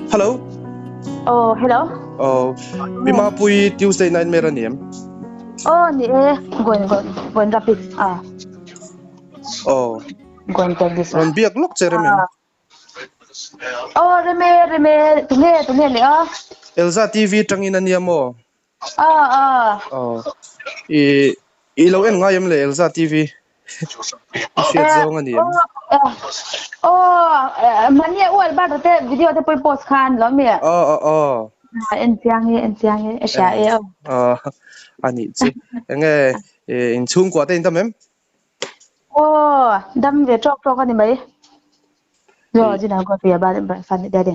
Hello. Oh, hello. Oh, Pi Mapui Tuesday Nightmare ani em? Oh, ni e. Gwen gwen gwen rapid. Ah. Oh. Gwen take this. Ron biak lok che rem em? Oh, reme reme tunge tunge le a. Elza TV tangin ania mo. Ah ah. Oh. I i lo en ngai em le Elza TV? I hriat zawng ani em? Oh, mania u Albert te video te pui post khan lo mi. Oh oh oh. En chiang e en chiang e hria e oh. Ah ani chu. Enge in chhungkua te in tam em? Oh, dam ve tawk tawk ani mai. Zo jina ko pia ba ba fan de de.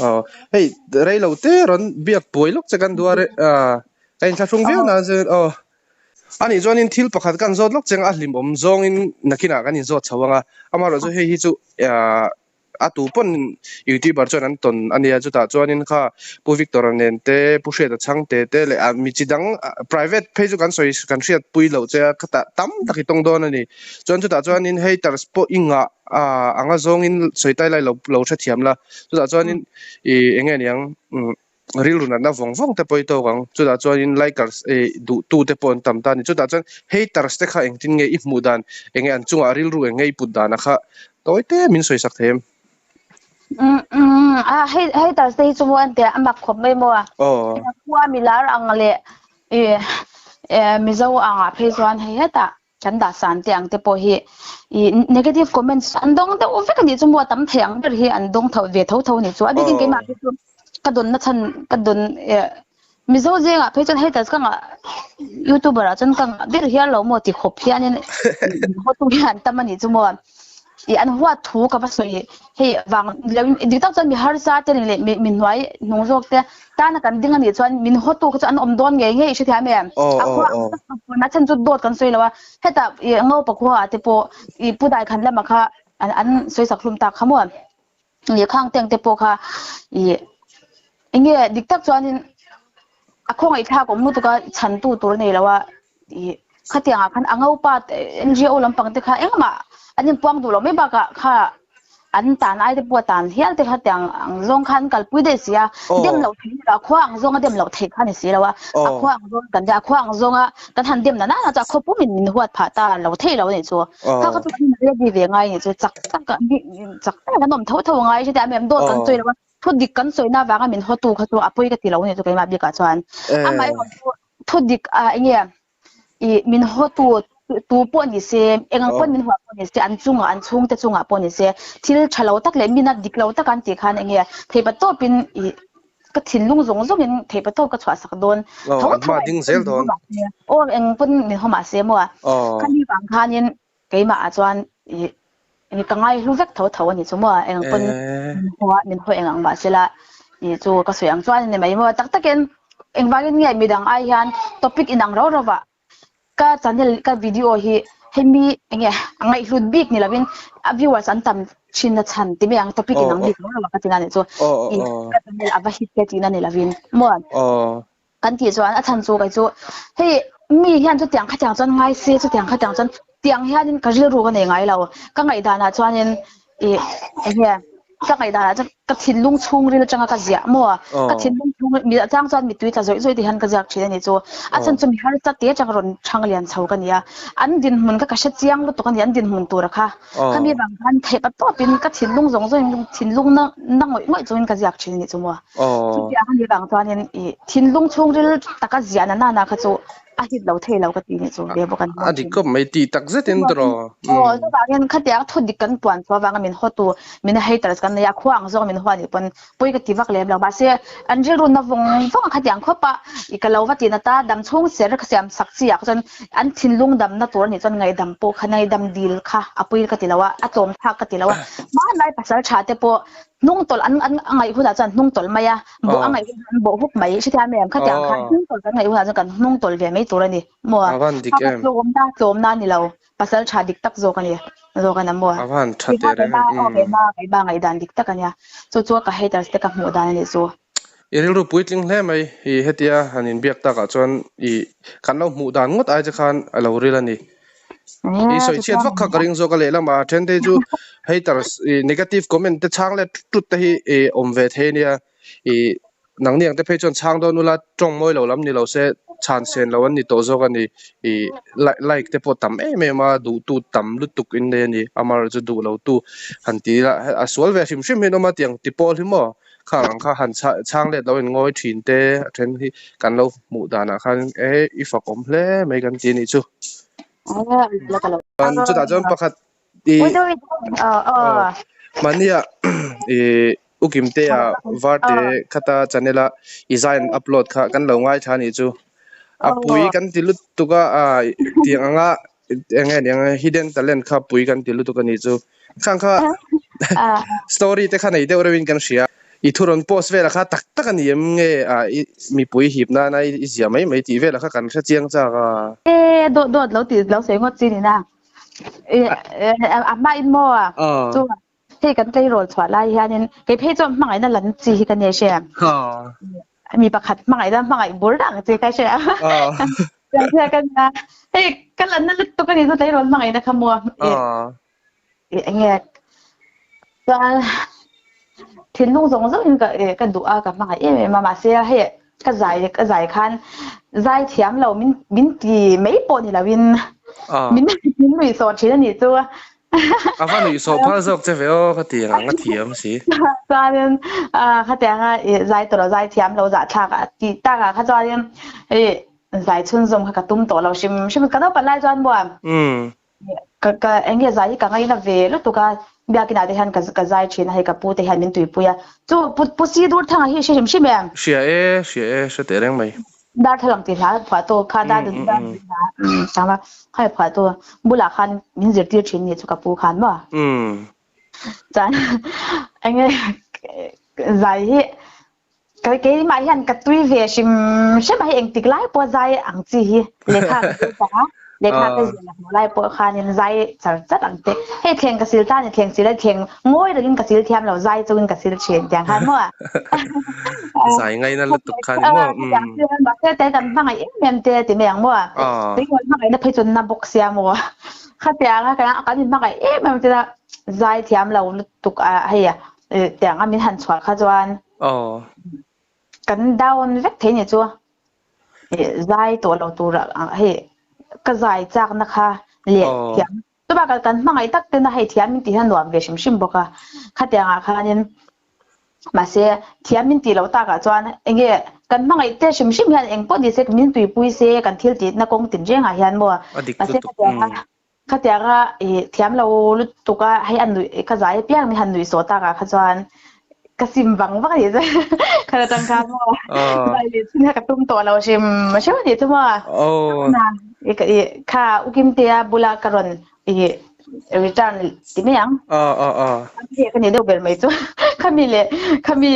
Oh, hei rei lo te ron biak puai lok che kan duar a ka in thlahrung viau na chu oh ani chuanin thil pakhat kan zawt lok cheng a hlim awm zawngin nakinah kan in zawt chho anga amaherawh chu hei hi chu A tu pawn youtuber chuan an tawn a nia, chutah chuanin kha Pu Victor-a nen te, Pu Hriata Chhangte te leh a mi chi dang private phei chu kan sawi kan hriat pui loh che a, khatah tam tak i tawng dawn a ni. Chuan chutah chuanin haters pawh i ngah anga zawngin sawi tai lai lo lo hrethiam la, chutah chuanin i eng nge niang rilru natna vawng vawng te pawh i tawk ang, chutah chuanin likers duh tu te pawh an tam ta a ni, chutah chuan haters te kha engtin nge i hmuh dan, eng nge an chungah rilru eng nge i put dan a kha tawi te min sawi sak thei em? Umm umm a hei haters te hi chu maw an tia a mak khawp mai maw a, khua milar ang leh ih mizo angah phei chuan hei hetah Kan dah san te ang te pawh hi i negative comments an dawng deuh vek a nih chu maw a tam thei ang ber hi an dawng tho ve tho tho a nih chu a bikin keimah phei chu ka dawn na chhan ka dawn eh Mizo zingah phei chuan haters ka ngah youtuber ah chuan ka ngah ber hial lo maw ti khawp hianin hotu hian an tam a nih chu maw i an huat thu ka va sawi hei vang lo dik tak chuan mi harsa te leh mi mi hnuai hnung zawk te tana kan ding anih chuan min hawtu kha chu an awm dawn ngei ngei i hrethiam em a khua a chhan chu dawt kan sawi lo a heta i ngopa khua ah te pawh i pu dai khan lama kha an an sawi sak hlum tak kha maw i khang teng te pawh kha i enge dik tak chuanin a khawngaih thlak awm lutuk a chhantu tur a nei lo a i khatiangah khan a ngopa NGO lampang te kha engmah an inpuang duh loh mai bakah kha an tan ai te pawh a tan hial te kha tiang ang zawng khan an kalpui daih si a dem loh theih ni lo a khua ang zawnga dem loh theih kha a ni si lo a a khua ang zawng kan a khua ang zawnga kan han dem na na na chu a khaw pumin min huat phah ta lo theih lo a nih chu kha kha chu kan ready ve ngai a nih chu chak tak chak tak an awm tho tho a ngai hetiang em em dawt kan sawi lo a thu dik kan sawi na vanga min hawtu kha chu a pawi ka ti lo a nih chu keimah bikah chuan amaherawhchu chu thu dik ah eng nge ih min hawtu tu pawh ni se eng ang pawn min huah pawh ni se an chungah an chhungte chungah pawh ni se thil tha lo tak leh mina dik lo tak an tih khan eng nge theipa tawpin ih ka thinlung zawng zawngin theipa tawp ka chhuah sak dawn tho tho a ding zel dawn aw eng pawn min haw mahse maw khami vang khanin keimah ah chuan ih eng ka ngai hlu vek tho tho a ni chu maw eng pawn min haw a min haw eng ang mahsela ih chu ka sawi ang chuan a ni mai maw tak takin engvangin nge midang ai hian topic inang rau rau ah ka channel ka video hi hemi enge a ngaihhlut bik ni lovin a viewers an tam thin na chhan ti mai ang topic inang bik rau rau ah ka ti na ni chu ih ka channel a va hit te tihna ni lovin maw. Kan tih chuan a chhan chu kei chu hei mi hian chutiang khatiang chuan ngai se chutiang khatiang chuan tiang hianin ka rilru ka nei ngai lo ka ngaihdanah chuanin ih enge ka ngaihdanah chuan ka thinlung chhungril atanga ka ziah maw ka thinlung chhung mi atang chuan mittui tla zawih zawih te hian ka ziak thin a ni chu a chhan chu mi harsa te atanga rawn thang lian chho ka ni a an dinhmun kha ka hre chiang lutuk a ni an dinhmun tura kha khami vang khan theih pa tawpin ka thinlung zawng zawngin thinlung na na ngawih ngawih chungin ka ziak thin a ni chu maw. Chutiang a nih vang chuanin i thinlung chhungril taka ziah na nana kha chu a hit lo thei lo ka ti nih chu ve bawk an A dik khawp mai tih tak zetin tawh. Aw chuvangin khatiang thu dik kan puan chhuah avanga min hawtu min haters kan nei a khua ang zawng min huat nih pawn pawi ka ti vak lem lo mahse an rilru na vawng vawng a khatiang khawp a i ka lo va tih na ta dam chhung ser ka siam sak chi ah chuan an thinlung damna tur a nih chuan ngaihdam pawh kha ngaihdam dil kha a pawi ka ti lo a a tlawm thlak ka ti lo a hmanlai pasal tha te pawh hnung tawlh an an a ngaih hunah chuan hnung tawlh mai a bawh a ngaih hunah an bawh hup mai hrethiam em khatiang khan hnung tawlh kan ngaih hunah chuan kan hnung tawlh ve mai tur a ni maw A van dik em tlawmna tlawmna a ni lo pasal tha dik tak zawk a ni zawk a ni maw A van tha teh reng em aw keima keima ngaihdan dik tak a nia chu chu ka haters te ka hmuh dan a nih chu I rilru puitling hle mai i hetia han inbiak takah chuan i kan lo hmuh dan ngawt ai che khan a lo ril a ni. I sawi chhiat vak kha ka ring zawk a lehlamah a then te chu haters i negative comment te chhang let tut te hi i awm ve thei a nia. I nangni ang te phei chuan chhang dawn ula tawng mawi lo lam ni lo se chhan sen lo an ni tawh zawk a ni. I like te pawh tam em em a duhtu tam lutuk in nei a ni. Amaherawhchu duh lo tu han ti ila a sual ve hrim hrim hi an awm a tiang ti pawl hi maw khang ang kha han chhang let lo in ngawi thin te a then hi kan lo hmuh danah khan e i fakawm hle mai kan ti a nih chu. Chutah chuan pakhat i mahnia i ukimtea varte khata channel a i zai an upload kha kan lo ngaithla a nih chu. A pui kan ti lutuk a tiang anga eng nge niang hidden talent kha pui kan ti lutuk a nih chu. Khang kha story te kha nei deuh reuhin kan hria. I thu rawn post velah kha tak tak a ni em nge a i mipui hip nana i zia mai mai tih velah kha kan hre chiang chak a. E dawt dawt lo tih lo sawi ngawt chi ni na. A hma in maw a chu hei kan tleirawl chhuah lai hianin kei phei chuan hmangaihna lan chi hi ka nia hria. Mi pakhat hmangaihna hmangaih bur ang chi ka hria. Kan hei ka lanna lutuk a ni chu tleirawl hmangaihna kha maw. Enge chuan thinlung zawng zawng in ka ka duh a ka hmangaih em em a mahse hei ka zai ka zai khan zai thiam lo min min ti mai pawh ni lo in min min nuih sawh thin a nih chu a va nuih sawh phal zawk che ve aw ka ti ang a thiam si chuanin khatianga zai tawh lo zai thiam lo zahthlak a tih takah kha chuanin hei zai chhunzawm kha ka tum tawh lo hrim hrim ka naupang lai chuan maw Ka ka eng nge zai hi ka ngaina ve lutuk a, biakin ah te hian ka ka zai thin a hei ka pu te hian min tuipui a, chu pu pu si dur thanga hi hre hrim hrim em? Hria e, hria e, hre teh reng mai. Darthlalang tih hla phuah tu kha dar dun dar dun hla chang a kha phuah tu bulah khan min zirtir thin ni chu ka pu khan maw. Chuan eng nge zai hi Ka keimah hian ka tui ve hrim hrim a, hei engtik lai pawh zai ang chi hi lehkha ka zir tak a, lehkha ka zir la hmuh lai pawh khanin zai char char ang te. Hei thleng ka sil ta ni, thleng sil a thleng ngawi rengin ka sil thiam lo, zai chungin ka sil thin tiang khan maw. Zai ngaina lutuk kha ni maw. Mahse te kan hmangaih em em te ti mai ang maw. Tui hmangaihna phei chu na bawk sia maw. Khatianga kan inhmangaih em em te zai thiam lo lutuk a hei tiang a min han chhuah kha chuan kan down vek thei ni chu zai tawh lo tur hei ka zai chak na kha leh thiam chu bakah kan hmangaih tak tena hei thiam min tih hian nuam ve hrim hrim bawk a khatiang ah khanin mahse thiam min tih loh takah chuan enge kan hmangaih te hrim hrim hian eng pawh ni se min tuipui se kan thil tihna kawng tinreng ah hian maw mahse khatiang a Khatianga i thiam lo lutuk a, hei a nuih ka zai apiang ni han nuih sawh takah kha chuan ka sim vang vang a nih chu kha atang khan maw zai leh chin kha ka tum tawh lo hrim hrim a nih chu maw i kha Ukimtea bula ka rawn i return ti mai ang ka ni deuh ber mai chu khami leh khami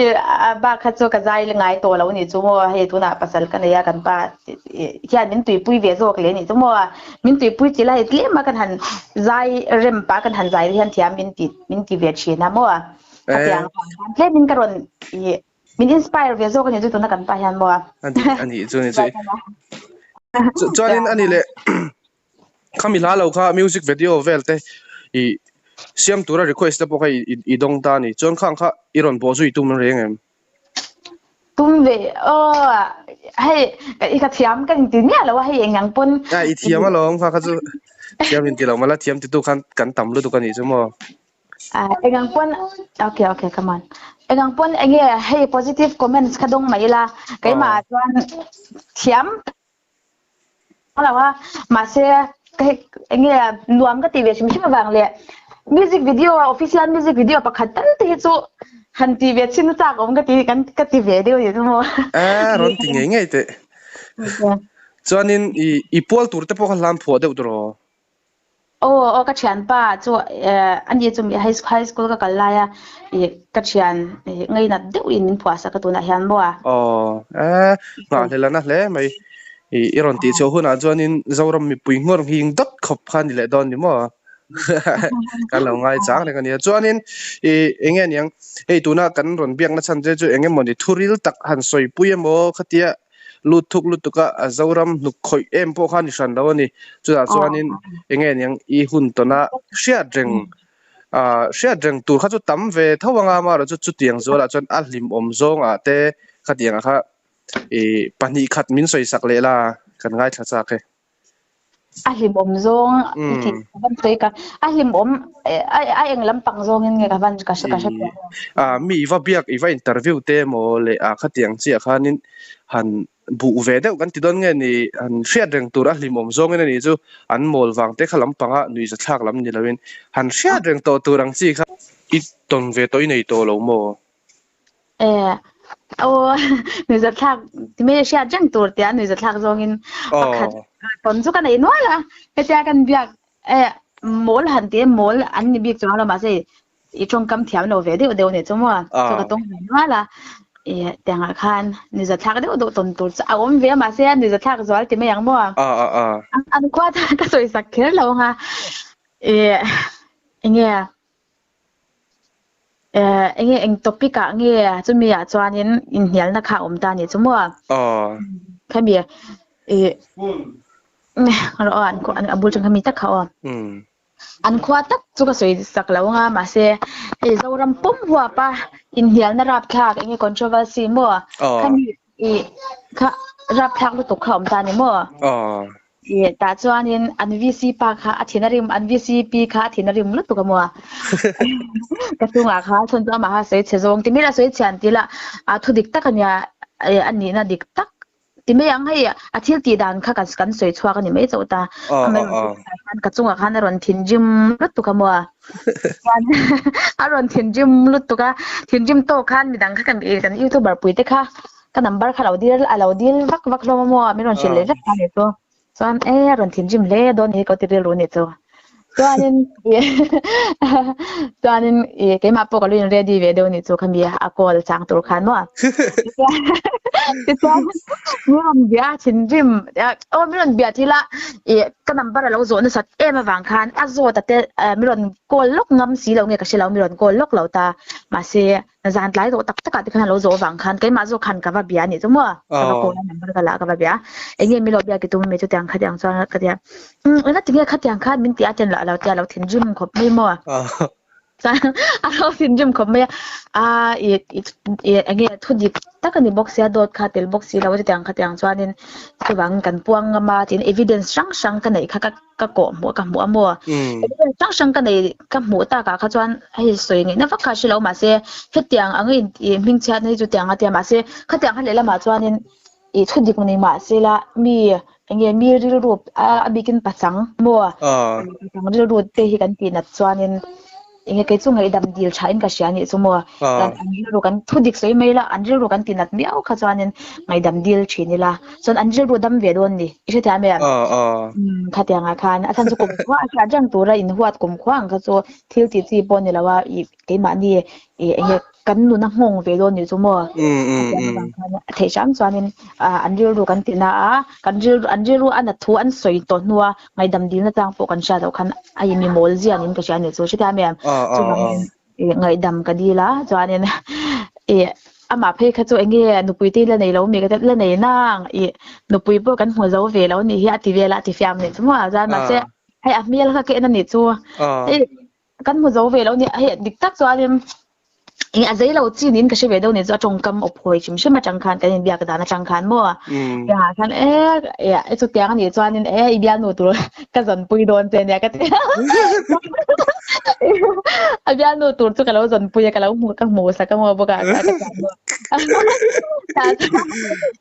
bak kha chu ka zai ngai tawh lo a nih chu maw hei tunah pasal ka nei a kan pa hian min tuipui ve zawk leh a nih chu maw. Min tuipui chi lai tlem a kan han zai rem pah kan han zai hian thiam min ti min ti ve thin a maw a tiang khan tlem in ka rawn i min inspire ve zawk ani chu tuna kan pa hian maw a ani chu ni chu chuanin ani le khami hla lo kha music video vel te i siam tura request te pawh kha i dawng ta ni chuan khang kha i rawn bawh zui tum reng em Tum ve aw hei i ka thiam ka inti miah lo a hei eng ang pawn A i thiam alawm kha kha chu thiam inti lo mala thiam titu khan kan tam lutuk a nih chu maw. A eng ang pawn okay okay come on eng ang pawn enge hei positive comments kha dawng mai ila keimah ah chuan thiam lo a mahse ka hei enge nuam ka tih ve hrim hrim avang leh music video a official music video pakhat tal te hi chu han tih ve chhin na chak awm ka ti kan ka ti ve deuh ni chu maw A rawn ti ngei ngei teh chuanin i i pual tur te pawh kha hlan phuah deuh tawh rawh. Aw aw ka thianpa chu ani chu high high school ka kal lai a ih ka thian ih ngainat deuh in min phuah sak a tunah hian maw a. Aw e nghahhlel a na hle mai ih i rawn tih chhuah hunah chuanin Zoram mipui nghawr nghing dawt khawp kha a ni leh dawn ni maw kan lo ngai chang reng a nia chuanin ih eng nge niang hei tuna kan rawn biakna chhan che chu eng emawni thuril tak han sawipui emaw khatia lut thuk lutuk a, a Zoram hnuk khawih em pawh kha a ni hran lo a ni. Chutah chuanin eng nge niang i hun tawn a hriat reng Hriat reng tur kha chu tam ve tho anga amaherawh chu chutiang zualah chuan a hlimawm zawngah te khatiangah kha ih pahnih khat min sawi sak leh la kan ngaithla chak e. A hlimawm zawng i tih ka van sawi ka a hlimawm a eng lampang zawngin nge ka van ka hre ka hre tawh lo. Mi i va biak i va interview te emaw leh a khatiang chiah khanin han buh ve deuh kan ti dawn nge ni han hriat reng tur a hlimawm zawngin a nih chu an mawl vang te kha lampanga nuihza thlak lam ni loin han hriat reng tawh tur ang chi kha i tawn ve tawh i nei tawh lo maw? E aw nuihza thlak ti mai hriat reng tur tia nuihza thlak zawngin pakhat tawn chu ka nei nual a hetia kan biak e mawl han ti mawl an ni bik chuang lo mahse i tawngkam thiam lo ve deuh deuh ni chu maw chu ka tawng ve nual a i tiangah khan nuihza thlak deuh deuh tawn tur chu a awm ve a mahse nuihza thlak zual ti mai ang maw an khua ka sawi sak kher lo ang a i enge Enge eng topic ah nge chumi ah chuanin inhnialna kha a awm ta a nih chu maw? Khami ih rawh aw an a bul tang khami tak kha aw. An khua tak chu ka sawi sak lo anga mahse hei Zoram pum huap a inhnialna rapthlak enge controversy maw? Khami ih kha rapthlak lutuk kha a awm ta a ni maw? Ih tah chuanin an VC pa kha a thin a rim an VCP kha a thin a rim lutuk a maw ka chungah khan chhan chu amah kha a sawi chhe zawng ti mai a sawi chhian tih lah a thu dik tak a nia ih a nihna dik tak ti mai ang hei a thil tih dan kha kan kan sawi chhuak a ni mai chauh ta amaherawhchu tah khan ka chungah khan a rawn thinrim lutuk a maw chuan a rawn thinrim lutuk a thinrim tawk khan midang kha kan kan youtuber pui te kha Ka number kha lo dil a lo dil vak vak hlawm a maw min rawn hrilh leh vek ta nih chu. Chuan e a rawn thinrim hle dawn hi ka ti rilru nih chu. Chuanin chuanin i keimah pawh ka lo in ready ve deuh nih chu khami a call chang tur khan maw. Tichuan min rawn bia a thinrim aw min rawn bia thil a i ka number a lo zawh nasat em avang khan a zawt a te min rawn call lawk ngam si lo nge ka hre lo min rawn call lawk lo ta mahse Zan tlai tawh tak takah te khan a lo zawh vang khan keimah zawk khan ka va bia anih chu maw ka va call a number ka la a ka va bia eng nge min lo biak i tum ami chutiang khatiang chuan ka tia umm eng ati nge khatiang khan min ti a ten lah a lo tia a lo thinrim khawp mai maw chuan a lo thinrim khawp mai a aa i i eng nge thu dik tak a ni bawk sia dawt kha tel bawk si lo a chutiang khatiang chuanin chuvangin kan puang ngam a tiin evidence hrang hrang ka neih kha ka ka kawh hmuh ka hmuh a maw evidence hrang hrang ka nei ka hmuh takah kha chuan hei sawi ngaihna vak kha a hre lo mahse hetiang ang in ih hming chhiatna hi chu tiang a tia mahse khatiang kha lehlamah chuanin ih thu dik ni mahse la mi eng nge mi rilru a bikin pachang maw pachang rilru te hi kan tih nat chuanin Eng nge kei chu ngaihdam dil tha in ka hria anih chu maw? Chuan an rilru kan thu dik sawi mai la, an rilru kan ti nat miau kha chuanin ngaihdam dil thin ila, chuan an rilru dam ve dawn ni, i hrethiam em? Umm khatiangah khan a chhan chu kumkhua a hriat reng tura inhuat kumkhua ang kha chu thil tih chi pawh ni lo a, ih keimahni ih eng nge kan nun a nghawng ve dawn nih chu maw? Khatiang avang khan a theih hram chuanin ah an rilru kan ti na a, kan rilru an rilru a nat thu an sawi tawh hnua ngaihdam dilna chang pawh kan hriat loh khan a in mi mawl zian in ka hria nih chu hrethiam em? Chuvangin ih ngaihdam ka dil a chuanin ih amah phei kha chu eng nge nupui te la nei lo mi ka tia la nei nang ih nupui pawh kan hmu zo ve lo nih hi a ti vel a a ti fiam nih chu maw chuan mahse hei a hmel kha ka en a nih chu hei Kan hmu zo ve lo nia, hei dik tak chuanin eng a zei lo chi niin ka hre ve deuh nih chu a tawngkam awp hawi hrim hrim atang khan kan inbiak dan atang khan maw tiangah khan e e chutiang anih chuanin e i bialnu tur ka zawnpui dawn che nia ka ti a bialnu tur chu ka lo zawnpui a ka lo hmu ka hmu sak a maw bawk a ka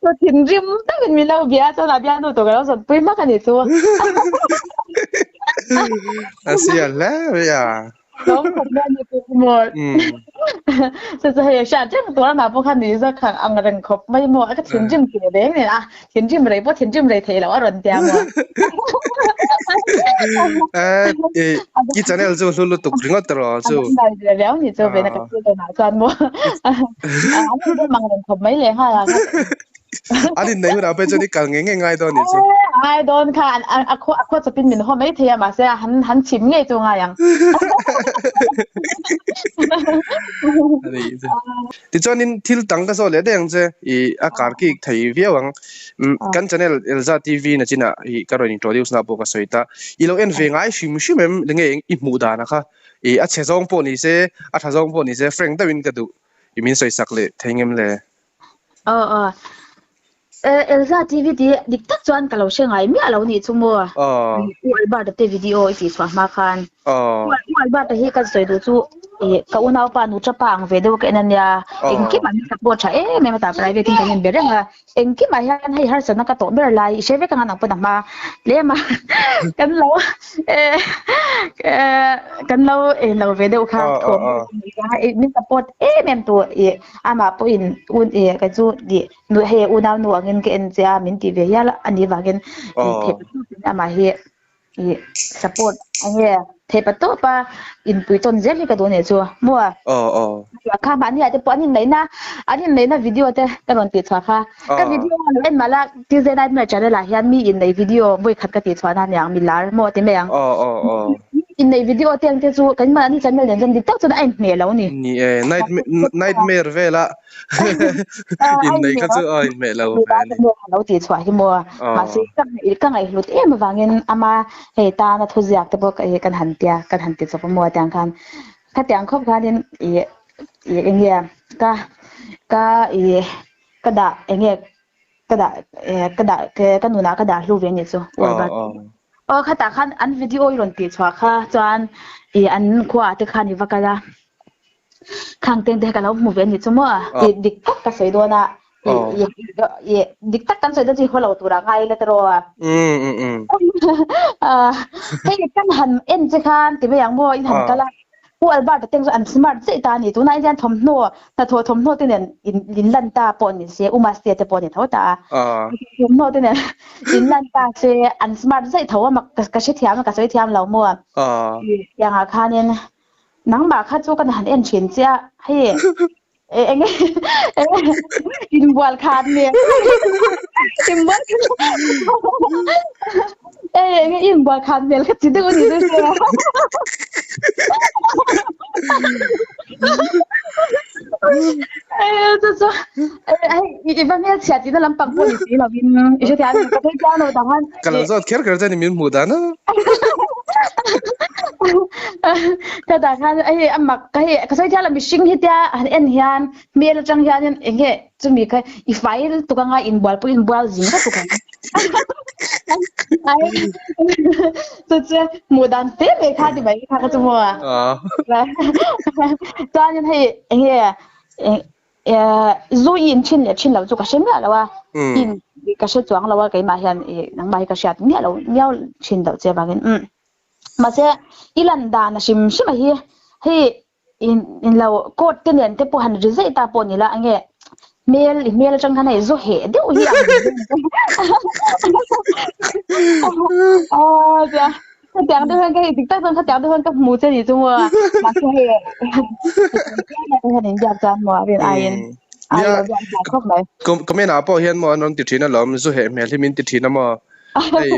chuan thinrim takin min lo bia chuan a bialnu tur ka lo zawnpui hmak anih chu. A sia hle mai a. Lawm khawp mai ani pawh maw. Chu chu hei hriat reng tur amah pawh khan ni zawk kha ang reng khawp mai maw. Ka thinrim ve reng nen a thinrim rei pawh thinrim rei theih loh a rawn tia maw. Eh i channel chu hlu lutuk ringawt rawh chu. A dang ve viau ni chu ve na ka thil dawnah chuan maw. An in bawm ang reng khawp mai leh nghal a. An in nei hunah pawh chuan i kal ngei ngei ngai dawn ni chu. Ai dawn kha a khaw a khaw chawpin min haw mai thei a mahse han han chim ngei chu ngai ang. Tichuanin thil tang ka zawh leh daih ang che i a kar kik thei viau ang. Kan channel Elza TV na chinah i ka rawn introduce na pawh ka sawi ta. I lo en ve ngai hrim hrim em nge i hmuh dan a kha i a chhe zawng pawh ni se a tha zawng pawh ni se frank deuhin ka duh i min sawi sak leh thei ngem le. Aw aw. Elza TV tih dik tak chuan ka lo hre ngai miah lo nih chu maw. U Albert-a te video i tih chhuah hma khan. U Albert-a hi kan sawi duh chu ka unaupa nuṭa pa ang ve deuh ka en a nia. Engkimah min support tha em em a tah private in kan inbe reng a. Engkimah hian hei harsatna ka tawh ber lai i hre vek anga nang pawn a hma tlem a kan lo kan lo en lo ve deuh kha thawm min support em em tu amah pawhin un kei chu Nu hei unau nu angin ka en che a min tih ve hial a nih vangin theih patawpin amah hi ih support enge theih patawpa inpui tawn zel hi ka duh anih chu maw kha mahni ah te pawh an inneihna an inneihna video te ka rawn tih chhuah kha ka video a lo en mah la Tuesday Nightmare channel ah hian mi inneih video vawi khat ka tih chhuah na aniang milar maw ti mai ang. Inneih video te ang te chu kan mahni channel nen chuan dik tak chuan a inhmeh lo a ni. Ni e, nightmare vela inneih kha chu a inhmeh lo ve a ni. Lo tih chhuah hi maw. Mahse ka ngaihhlut em avangin ama hei tana thuziak te pawh kan han tia kan han ti chawp a maw tiang khan khatiang khawp khanin ih ih eng nge ka ka ih ka dah eng nge ka dah ka dah ka nunah ka dah hlu ve a nih chu. Aw khatah khan an video i rawn tih chhuah kha chuan ih an khuaah te khan i va kal a khang teng te ka lo hmu ve a nih chu maw ih dik tak ka sawi dawn a ih ih dik tak kan sawi dawn chu i haw lo tur ah ngai ila tiraw hei kan han en che khan ti mai ang maw in han kal a Pu Albert-a te chu an smart chiah ta a ni. Tunah hian thawmhnaw, hnathawh thawmhnaw te nen in lan ta pawh ni se, U Mastea te pawh a ni tho ta a. Thawmhnaw te nen in lan ta se an smart zaih tho a, mak ka hrethiam a, ka sawi thiam lo maw. Tiangah khanin nangmah kha chu ka han en thin che a, hei eng nge inbual khan nen inbual eng nge inbual khan hmel kha chi deuh a ni chu sia chu chu i va hmel chhia tihna lampang pawh ni si lovin i hrethiam em ka phei piano dang a ka lo zawt kher kher che ni min hmuh dan a ka dah khan hei a mak ka hei ka sawi thiam lo mihring hi tia han en hian hmel atang hianin eng nge chumi kha i fai lutuk anga inbual pawh inbual zing vek tuk ang ai chu chu hmuh dan te mai kha ti mai kha ka chu maw chuanin hei eng nge Zu i in thin leh thin lo chu ka hre miah lo a, in ka hre chuang lo a keimah hian i nangmah hi ka hriat miah lo miau thin loh che avangin umm mahse i lan dan a hrim hrim a hi hei in in lo coat te nen te pawh han ri zeih ta pawh ni la enge hmel i hmel atang khan hei zu heh deuh hi ang aw Khatiang deuh hian ka hei dik tak chuan khatiang deuh hian ka hmu che ni chu maw mahse hei hian in biak chuan maw a rin aiin ai lo biak hna khawp mai. Comment ah pawh hian maw an rawn ti thin alawm zu heh hmel hi min ti thin a maw hei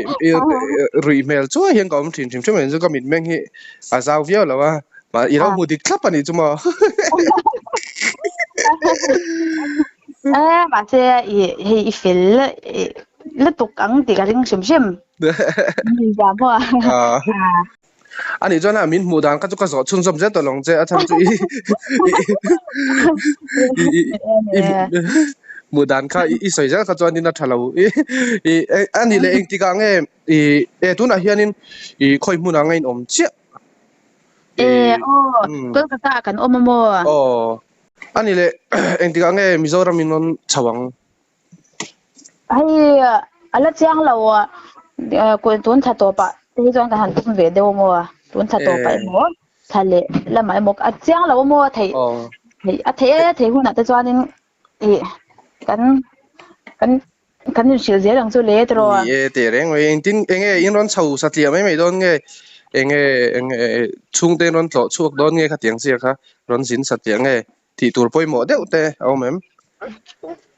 ruih hmel chuai hian ka awm thin hrim hrim a ni chu ka mitmeng hi a zau viau lo a mah i lo hmu dik thlap a nih chu maw. E mahse i hei i fel lutuk ang tih ka ring hrim hrim. Ani chuan a min hmuh dan kha chu ka zawh chhunzawm zet tawh lawng che a chhan chu i i hmuh dan kha i sawi zel kha chuanin a tha lo i ani leh engtikah nge i e tunah hianin i khawi hmunah nge in awm chiah e aw Kolkata ah kan awm a maw aw ani leh engtikah nge Mizoram in rawn chho ang Hei a la chiang lo a tun thla tawpah te hi chuan ka han tum ve deuh maw a tun thla tawpah emaw thla leh lamah emaw a chiang lo maw a theih a theih e theih hunah te chuanin ih kan kan kan inhrilh zel ang chu le tiraw ni e teh reng mai engtin enge in rawn chho satliah mai mai dawn nge enge enge chhungte in rawn tlawh chhuak dawn nge khatiang chiah kha rawn zin satliah nge tih tur pawimawh deuh te a awm em?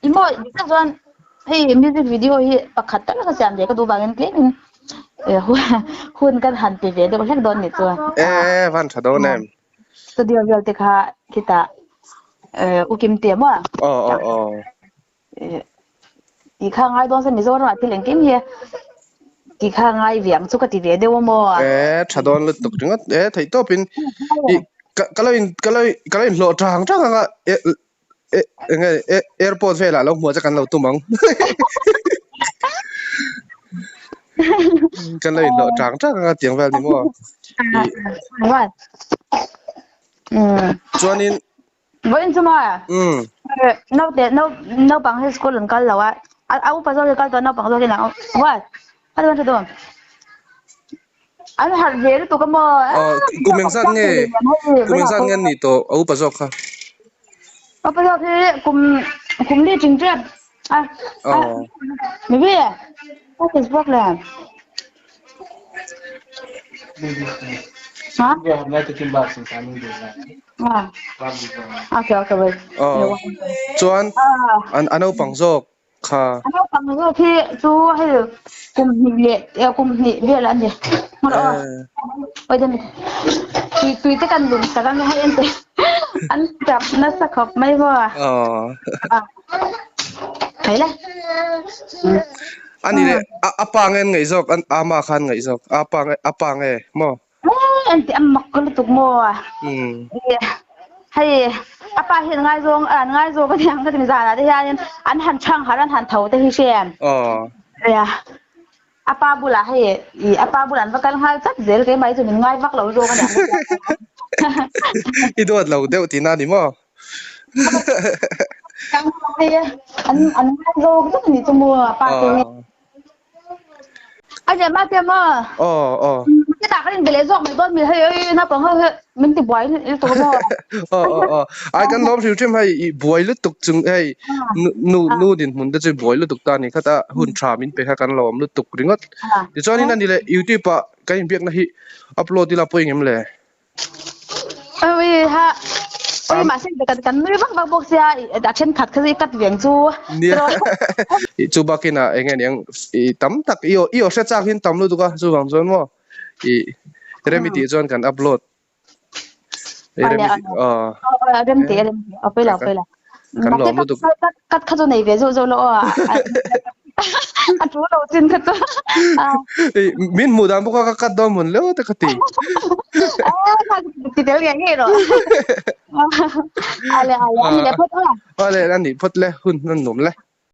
I maw dik tak chuan Hei music video hi pakhat tal ka siam ve ka duh vangin tlemin hun kan han pe ve deuh hlek dawn ni chu. E van tha dawn em. Studio vel te kha khitah u Kim te maw? Aw aw aw. Ti kha ngai dawn se Mizoram ah thil engkim hi ti kha ngai ve ang chu ka ti ve deuh a maw? E tha dawn lutuk ringawt e theih tawpin i ka lo in ka lo ka lo inhlawh tang tang anga enge airport velah lo hmuah che kan lo tum ang. Kan lo inhlawh tang tang anga tiang vel ni maw? Chuanin Vawiin chu maw? Naute naupang hi school an kal lo a, a upa zawk hi kal tawh naupang zawk hi an what? A chuan tha An harh ve lutuk a maw? Aw, kum engzat nge? Kum engzat nge an nih tawh a upa zawk kha? Upa zawk hi kum kum li ting tep. A a maybe what is problem? Ha? Okay, okay, wait. Aw, chuan an a naupang zawk Kha. A naupang zawk hi chu hei kum hnih leh eh kum hnih vel a ni. Hmar aw. Oi dami. Tui tui te kan lum sak ang hei ente. An tap nasa khawp mai maw. Aw. Hei le. Ani le a pa nge an ngaih zawk an ama khan ngaih zawk a pa nge a pa nge maw. Enti a mak lutuk maw? Hei a pa hian ngaizawng an ngaizawng a niang ka ti zanah te hianin an han chhang har an han tho te hi hre. Nia a pa bulah hei i a pa bulah an va kal nghal chat zel keimah hi chu min ngai vak lo zawk a niang ka ti a. I duat lo deuh tihna a ni maw? Hei an an ngaizawng vek a nih chu maw a pa te hi. A nia ma te ma. Aw aw. Ka ta kan in bele zawk mai dawn mi hei oi naupang ho hi min ti buai lutuk maw. Aw aw aw. Ai kan lawm hrim hrim hei i buai lutuk chung hei nu nu dinhmun te chu buai lutuk ta ni khata hun tha min pe kha kan lawm lutuk ringawt. Tichuanin ani le YouTube ah kan inbiakna hi upload ila pawh engem le? Oi ha oi mahse kan kan nui vak vak bawk sia a thenkhat kha chu i cut veng chu Nia i chu bakin a enge niang i tam tak i aw i aw hre chak hin tam lutuk a chuvang chuan maw i remi tih chuan kan upload i remi tih aw rem ti rem ti aw pela pela Kan lawm lutuk. Kat kha chu nei ve zawh zawh lo aw. A tu lo chin kha chu. Min hmuh dan bawk a ka cut dawn mun leu te ka ti. Ti tel nge nge ro. Ale ale ani le phot a. Ale ani phot le hun nan nuam le.